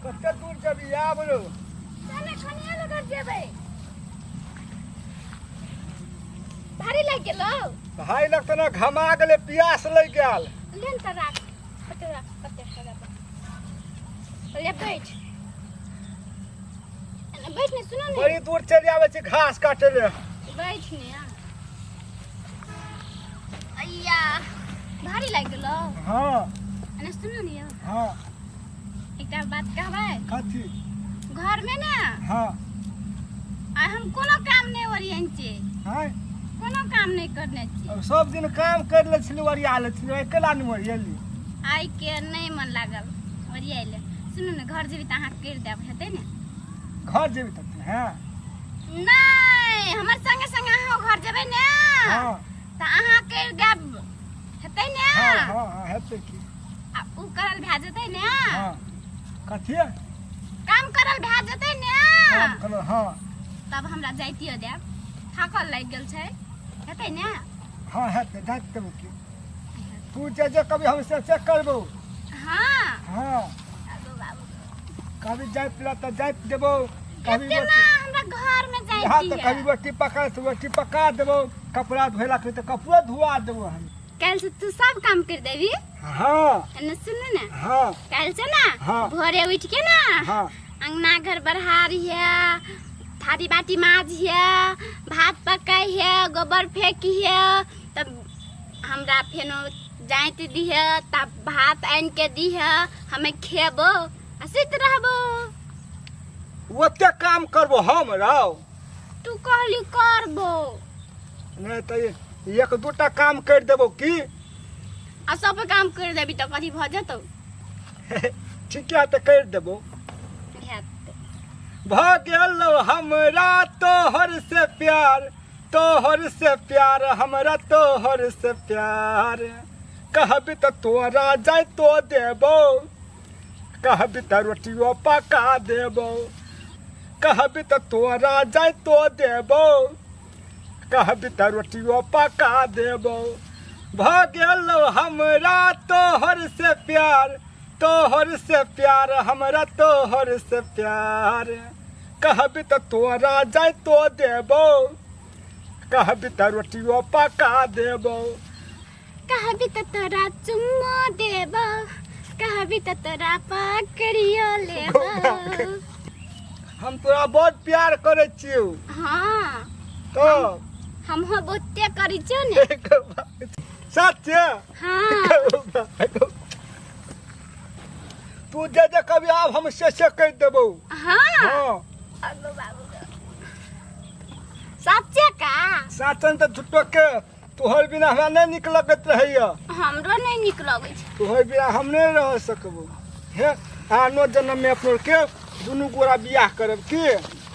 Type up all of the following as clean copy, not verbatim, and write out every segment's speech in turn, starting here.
कते दूर जेबी आब रो। चल खनिया लग जेबै। भारी लागि गेलौ। भाई लग तऽ ने घमा गेलै, प्यास लागि गेल। लेन तऽ राख, कते राख, कते राख। ले बैठ। बैठ ने, सुनो ने। बड़ी दूर चलि आबै छी घास काटे ले। बैठ ने। अय्या, भारी लागि गेलौ। हाँ। एने सुनो ने यौ। हाँ। एकटा बात कहबै? कथी? घर में ने। हाँ। आ हम कोनो काम नहि ओरियन छी। हाँ। कोनो काम नहि करने छी। अब सब दिन काम कर ले छली, ओरिया ले छली, अकेला नहि ओरियली। आइ के नहि मन लागल ओरियाइले। सुनू ने, घर जेबी तऽ अहाँ करि देब, हेतै ने? घर जेबी तब? हाँ। नहि, हमर संगे संगे अहाँ घर जेबै ने। हाँ। तऽ अहाँ करि देब, हेतै ने? हाँ हाँ हाँ, हेतै की। आ उ करल भए जेतै ने? हाँ। कथी? काम करल भए जेतै ने? काम करल, हाँ। तब हमरा जाइतियो देब, थाकल लागि गेल छै, हेतै ने? हाँ हेतै, जाइत देबो की। तू जे जे कभी हम से चेक करबो। हाँ। हाँ। आगो बाबू। कभी जाइत ला तऽ जाइत देबो, कभी केना हमरा घर में जाइत। हाँ, तऽ कभी रोटी पका तऽ रोटी पका देबो, कपड़ा धोला के तऽ कपड़ो धुआ देबो हम। काल्हि से तू सब काम कर देबी? हाँ। एने सुनू ने। हाँ। काल्हि से ना। हाँ। भोरे उठ के ना। हाँ। अंगना घर बढ़ारिहे, थारी बाटी माजिहे, भात पकाइहे, गोबर फेंकिहे, तब हमरा फेनो जाइत दिहे, तब भात आनि के दिहे, हमे खेबो आ सुति रहबो। ओते काम करबो हम रौ? तू कहली करबो। नहि तऽ एक दूटा काम कर देबो की। आ सब काम कर देबी तऽ कथी भऽ जेतौ? ठीक है, तऽ कर देबो। भऽ गेल हमरा तोहर से प्यार, तोहर से प्यार, हमरा तोहर से प्यार। कहबी तऽ तोरा जाय तो देबो, कहबी तऽ रोटियो पका देबो। कहबी तऽ तोरा जाय तो देबो, कहबी तऽ रोटियो पका देबो। भऽ गेल हमरा तोहर से प्यार, तोहर से प्यार, हमरा तोहर से प्यार। कहबी तऽ तोरा जाय तो देबो, कहबी तऽ रोटियो पका देबो। कहबी तऽ तोरा चुम्मा देबो, कहबी तऽ तोरा पकड़ियो लेबो। हम तोरा बहुत प्यार करै छियौ। हाँ। तो हमहूँ बहुते करै छियौ ने। सच? हाँ। तू जे जे कभी आब हम से से कहि देबौ। हाँ। हाँ। अगो बाबू, सच्चे का? साचन तऽ झुट्टो के तोहर बिना हमरा नहि नीक लगैत रहैया। हमरो नहि नीक लगै छै। तोहर बिना हम नहि रह सकबो। हे, आनो जन्म में अपनो के दुनू गोरा बियाह करब की?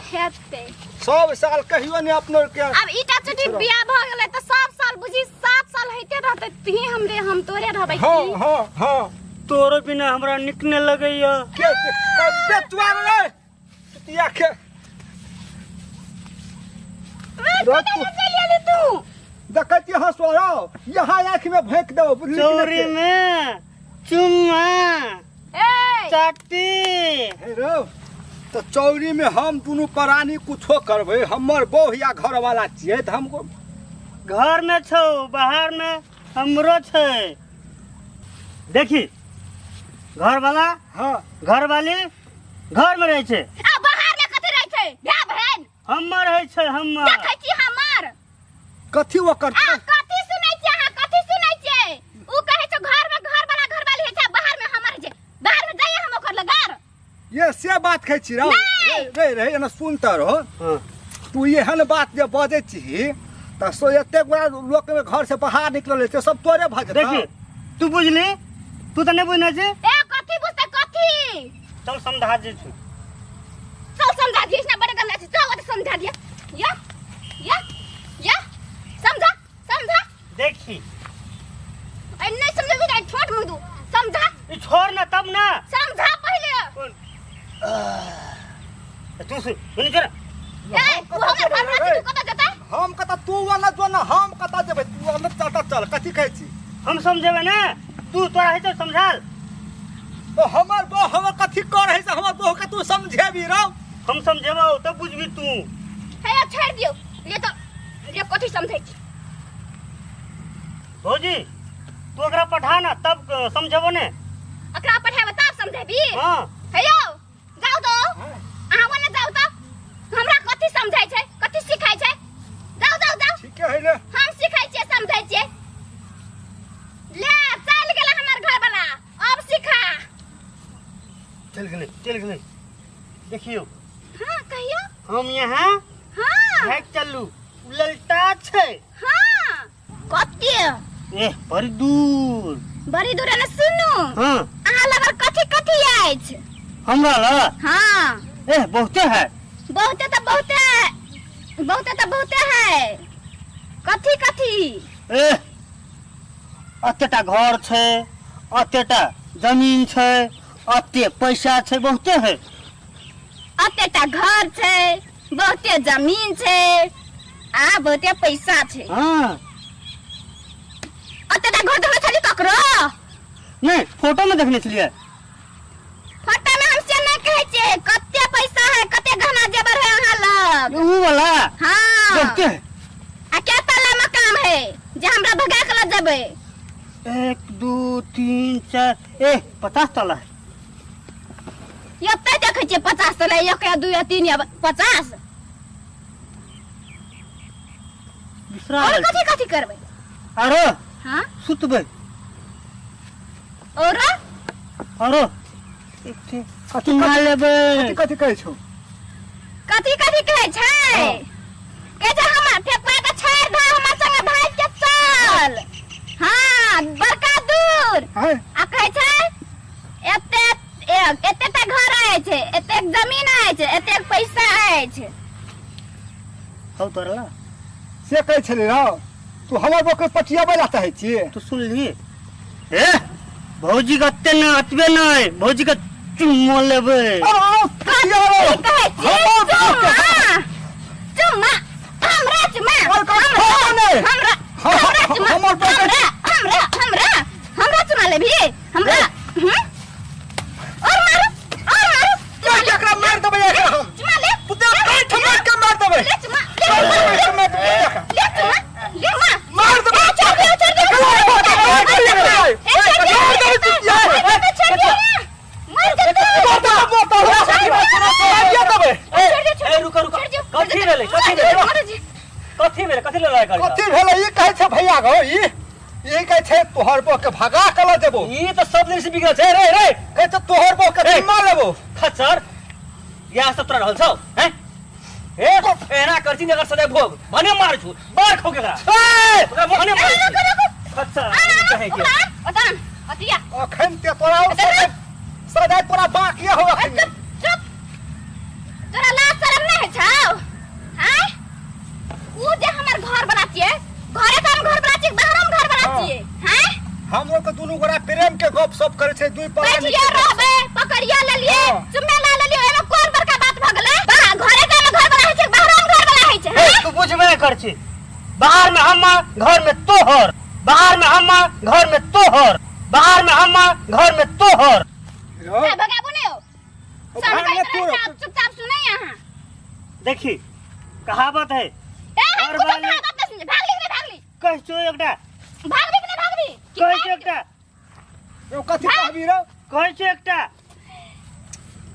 हेतै। सब साल कहियो नहि अपनो के। अब ईटा चुटी बियाह भऽ गेलै तऽ सब साल बुझी 7 साल होइते रहतै, तुही हमरे हम तोरे रहबै। हाँ हाँ हाँ। तोरो बिना हमरा नीक नहि लगैया। के बेचुआ रे चुतिया के। चलि तू। देखै छी हँसो रौ, यहाँ आँखि में भैंक देबो, बुझली कि नहि? चौरी में चुम्मा ए चाटी। हे रौ, तऽ चौरी में हम दुनू प्राणी कुछो करबै, हमर बौह या घरवाला छियै तऽ हमको घर में छौ, बाहर में हमरो छै। देखी घरवाला। हाँ। घरवाली घर में रहै छै। आ बाहर में कथी रहै छै? भाय बहन हमर रहै छै, हमर। देखै छी हमर। कथी ओकर? आ कथी सुनै छी अहाँ, कथी सुनै छियै? उ कहै छै घर में घर वाला घर वाली होइ छै, बाहर में हमर होइ छै। बाहर में जाइए हम ओकर लगार। ये से बात कहै छी रौ। नहि। रे रे, एना सुनता रहो। हाँ। तू एहन बात जे बजै छी तऽ सो एते गोरा लोक में घर से बाहर निकलल छै, सब तोरे भऽ जेतौ। देखी तू बुझली, तू तऽ नहि बुझने छी। ए कथी बुझतै कथी? चल समझा दे छी। चल समझा दिए ना, बड़े गंदा छी, चल ओते समझा दिए। या या या समझा समझा। देखी। ए नहीं समझबी त छोट मुंह दू। समझा। ई छोड़ ना तब ना। समझा पहले। कौन? तू सुन, सुन कर। ए तू हमर घर में तू कत जेतै? हम कत तू वाला जो ना, हम कत जेबै? तू वाला चल चल, कथी कहै छी? हम समझेबै ना, तू तोरा हेतौ समझाल। तो हमर बो हमर कथी कर है से हमर बो समझेबी रौ? हम समझेबौ तब बुझबी तू। हे छोड़ दियो, ये तो ये कथी समझै छी? भौजी तू ओकरा पढ़ा ना तब समझेबो ने। ओकरा पढ़ाबे तब समझेबी? हाँ। हे यौ जाउ तो, अहाँ ओने जाउ तो, हमरा कथी समझै छै कथी सिखाइ छै? जाउ जाउ जाउ। ठीके है ने। हम सिखाइ छियै समझै छियै। ले चल गेल हमर घर वाला, अब सिखा। चल गेलै चल गेलै। देखियौ। हाँ कहियौ। हम यहाँ हाँ भागि चलू, ललता छै। हाँ कते? एह बड़ी दूर। बड़ी दूर ने सुनू। हाँ। अहाँ लगल कथी कथी अछि? हमरा लग? हाँ। एह बहुते है। बहुते तो बहुते, बहुते तो बहुते है। कथी कथी? एह अतेटा घर छै, अतेटा जमीन छै, अते पैसा छै, बहुते है। अतेटा घर छै, बहुते जमीन छै आ बहुते पैसा छै। हाँ। अतेटा घर देखने छली ककरो? नहीं, फोटो में देखने छलियै। फोटो में हम से नहीं कहै छियै, कते पैसा है कते गहना जेवर है अहाँ लग। ऊ वाला? हाँ। बहुते है। आ क्या ताला मकान है जे हमरा भगा के ल जेबै? 1 2 3 4 ए 50 ताला है। एते देखै छियै 50 ताला, 1 या 2 या 3 या 50। बिसरा और गेल। कथी कथी करबै? आरो? हाँ? सुतबै। और? आरो? कथी चुमा कथी लेबै। कथी कथी कहै छौ? कथी कथी कहै छै? हाँ। कहै छै हमर फेकुआ के छोड़ि दे, हमर संगे भागि के चल। हाँ, बड़का दूर। हाँ। आ कहै छै एते एते टा घर अछि, एतेक जमीन अछि, एतेक पैसा अछि। हौ तोरा ला। से कहै छलै रौ, तू हमर बौके पटियाबै ला चाहै छी? तू सुनली? ए भौजी के अते नै, अतबे नै, भौजी के चुम्मा लेबै। अरे, अरे, पटियाबै। कथी कहै छी? हमर बौके। चुम्मा। चुम्मा। हमरा चुम्मा। अरे, कथी हमरा, कहै नै? हमरा, हाँ, हाँ, हमरा चुम्मा। हमर बौके। हमरा, हमरा, हमरा, हमरा चुम्मा लेबही? हमरा, हम्म? और मारू, और मारू। चुम्मा ले। एकरा मारि देबै एकरा हम। चुम्मा ले। तू देख, काटि मारि के मारि देबै। ले चुम्मा, ले काटि चुम्मा, मारि के मारि देबै एकरा। ले चुम्मा, ले चुम्मा। मार देबै। ए, छोड़ दे, छोड़ दे। मार देबै, ए, छोड़ दे, मार देबै, छोड़ दे, छोड़ दे, मार दे, मार देबै, मार देबै, मारिए देबै। छोड़ दे, छोड़ ए, रुको, रुको। छोड़ दे, कथी भेलै? कथी भेलै? मार दे। कथी भेलै? कथी लड़ाइ करै कथी भेलै? ई कहै छै भैया गो, ई कहै छै तोहर बौह के भगा के लऽ जेबौ। ई तऽ सब दिन से बिगड़ल छै रे रे। कहै छै तोहर बौह के ए। चुम्मा लेबौ। खच्चर, इएह सब तोरा रहल छौ, हैं? ए, एना करছি ने अगर सदै भोग, भने मार छु, बार खौ के एकरा। ए! ओकरा भने मार ए, छु। रुको, रुको। खच्चर, आ, आ, कहै के। ओकरा, ओतन, अतिया। अखन ते तोरा ओ सदै तोरा बाकी हो ए, अखन। चुप, चुप। तोरा लाज शरम नहि होइ छौ? आँय? ऊ जे हमर घर बना छियै, घरे तऽ हम घर बना छियै, बाहरो हम घर बना हाँ। छियै, आँय? हमरो के दुनू गोरा प्रेम के गप सप करे छै दुई प्राणी बैठिए रहबै, पकड़िए लेलिए, हाँ। चुम्मे ला लेलिए, ओहिमे कोन बड़का बात भऽ गेलै? बा, घरे के हम घर बना होइ छै, बाहरो हम घर बना होइ छै, ए, आँय? तू बुझबे नहि कर छी। बाहर में हम, घर में तोहर। बाहर में हम, घर में तोहर। बाहर में हम, घर में तोहर। रौ, ए, भगाबू नहि हो। ओ सब भाग कहैत ले रहै तू। छै, आब चुपचाप सुनै अहाँ। देखी कहावत है। ए, हम घर कुछो वाली- कहावत नहि सुनै, भागली कि नहि भागली? कह छो एकटा। भागबी कि नहि भागबी? कि कह छो भागबी? एकटा। रौ, कथी कहबी रौ? कह छो एकटा। ए,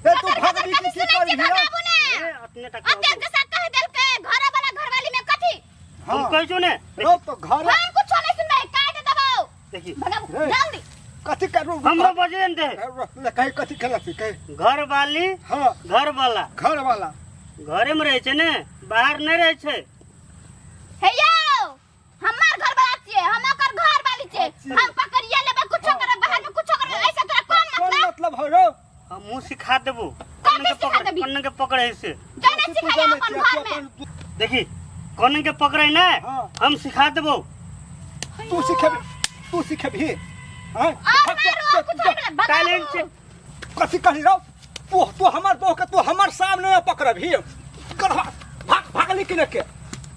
तू ककर भागबी ककर कि की सुनै छियै, करबी रौ? भगाबू ने। ए, अपने तक अतेक जैसा कह देलकै, घरे वाला घरवाली में कथी? हम हाँ। कह छो ने। रौ, तो घर हम कुछो नहि सुनबै, काटि देबौ। देखी। भगाबू, रे। जल्दी। कथी करू? हमरो बजे ने दे। ले, कही कथी खेला छी, कही। घर वाली, हाँ। घर वाला। घर वाला। घरे में रहे छै ने, बाहर नहीं रहे छै। हे यौ, हमर घर वाला छियै, हम ओकर घर वाली छियै। अच्छे। हम पकड़िए लेबै, कुछो हाँ। करबै, बाहर में कुछो करबै, ऐसे तोरा कोन कोन मतलब? मतलब हो रौ? हम मुंह सिखा देबो। कथी कौन के सिखा पकड़, देबी? कौन के पकड़े से। जाने तू सिखाइए जानै अपन छियै, घर तू में। अपन देखी, कौन के पकड़े ने, हाँ। हम सिखा देबो। तू सिखेबी, तू सिखेबी। हाँ? और मारू, और कुछो नहि भगाबू। टैलेंट छै। कथी कही रौ? तू हमर बहू के तू हमर सामने में पकड़बही। गढ़वा, भाग, भागली कि ने के?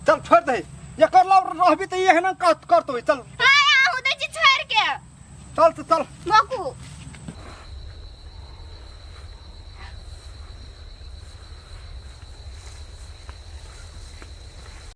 चल छोड़ दे। एकर लग रहबी तऽ एहन करतौ। चल। हाँ, आहू दै छी छोड़ि के। चल तऽ चल। मोकू।